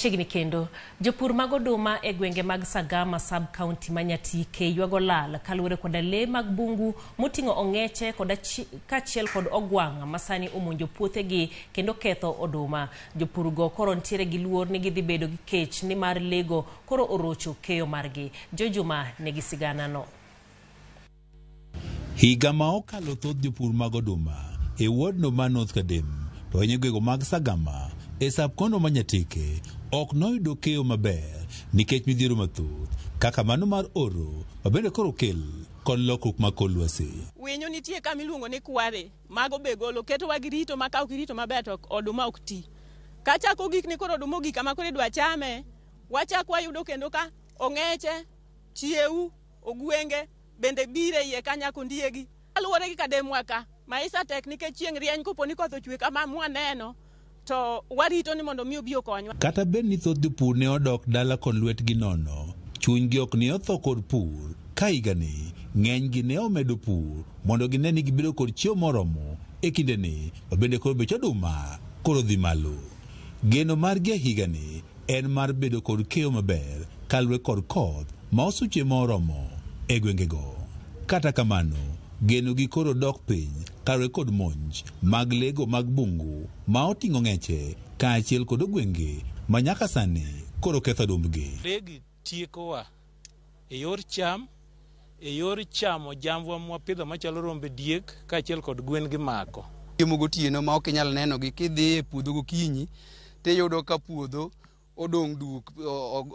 Chiegni kendo, jopur mag oduma e gwenge mag Sagama sub-county ma Nyatike ywago lal kaluwore koda lee mag bungu moting'o ong'eche koda kaachiel kod ogwang' masani omonjo puothegi kendo ketho oduma. Jopurgo koro ntiere gi luor ni gidhi bedo gi kech nimar lee go koro orocho keyo margi. Joy Juma nigi siganano. Higa ma okalo thoth jopur mag oduma e wodno ma North Kadem to ahinya gwego mag Sagama e sub-kono ma Nyatike ok noyudo keyo maber nikech midhiero mathoth kaka mano mar oro ma bende koro okel kod lokruok mag kor lwasi. Winyo nitie kama iluongo ni kware, mago be golo ketowa gi rito ma ka ok irito maber to oduma ok ti. Kachako gik ni koro oduma ogik kama koro idwa chame, wachak wayudo kendo ka ong'eche, chiewu, ogwenge bende biro e iye ka nyaka ondiegi. Kaluwore gi kademwa ka, maisha tek nikech chieng' rieny kopo ni koth ochwe kama mwaneno to warito ni mondo mi obi okonywa. Kata bed ni thoth jopur ne odok dala kod lwetgi nono, chunygi ok ne otho kod pur ka higani ng'enygi ne omedo pur mondo gine ni gibedo kod chiemo moromo e kindeni ma bende koro bech oduma koro dhi malo. Geno margi e higani en mar bedo kod keyo maber kaluwore kod koth ma osuche moromo e gwengego. Kata kamano, genogi koro dok piny kaluwore kod monj mag lego mag bungu ma oting'o ng'eche kaachiel kod ogwenge ma nyaka sani koro ketho odumbgi. Legi tiekowa e yor cham, e yor chamo jambwa mwapidho machalo rombe, diek kaachiel kod gwen gimako. Chiemo gotieno ma ok inyal nenogi kidhi e puodho gokinyi tiyudo ka puodho odong' duk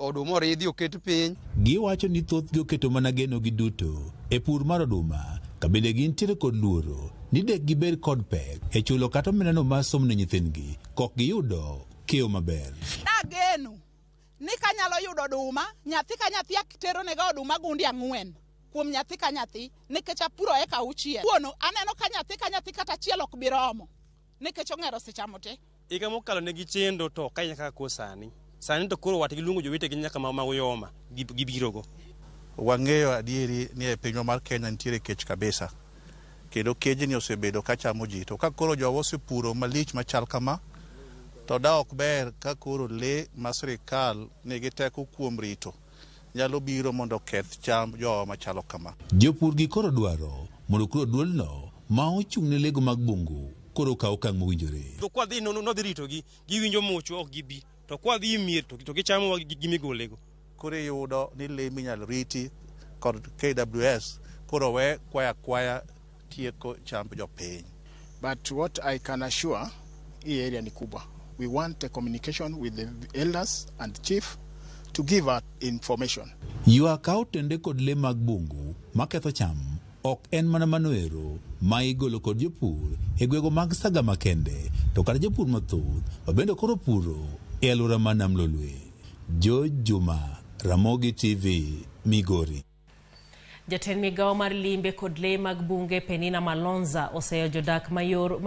oduma oridhi oket piny. Giwacho ni thothgi oketo mana genogi duto e pur mar oduma ka bende gintiere kod luoro ni dek gibed kod pek e chulo kata omendano mar somo ne nyithindgi kok giyudo keyo maber. Nageno ni kanyalo yudo oduma, nyathi ka nyathi ateronega oduma gundi 4 kuom nyathi ka nyathi nikech apuro eka 6. Wuono aneno ka nyathi ka nyathi kata achiel ok bi romo nikech ong'er osechamo te. Higa mokalo ne gichendo to ok ahinya kaka koro sani. Sani to koro wat giluongo jowetegi nyaka ma Uyoma gibirogo. Wang'eyo adieri ni e pinywa mar Kenya nitiere kech kabisa. Kendo kejni osebedo ka chamo ji. To ka koro jowa osepuro malich machal kama, to da ok ber ka koro le ma sirikal nigi teko kuom rito nyalo biro mondo oketh cham jowa machalo kama. Jopur gi koro dwaro mondo koro duolno ma ochung' ne lego mag bungu koro okaw okang' mowinjore. To kwa dhi nodhi ritogi, giwinjo muchwa ok gibi. To kwa dhi mier to gichamowa gi migolego. Koro iyudo ni le minyalo riti kod KWS koro we kwaya kwaya tieko chamb jopiny. But what I can assure, hii area ni kubwa. We want a communication with the elders and chief to give us information. Ywak ka otende kod le mag bungu maketho cham ok en mana mano ero ma igolo kod jopur e gwego mag Sagama kende, to kata jopur mathoth ma bende koro puro e alwora mar Nam Lolwe. George Juma, Ramogi TV, Migori. Jatend migawo mar limbe kod lee mag bunge Penina Malonza oseyo jodak mayor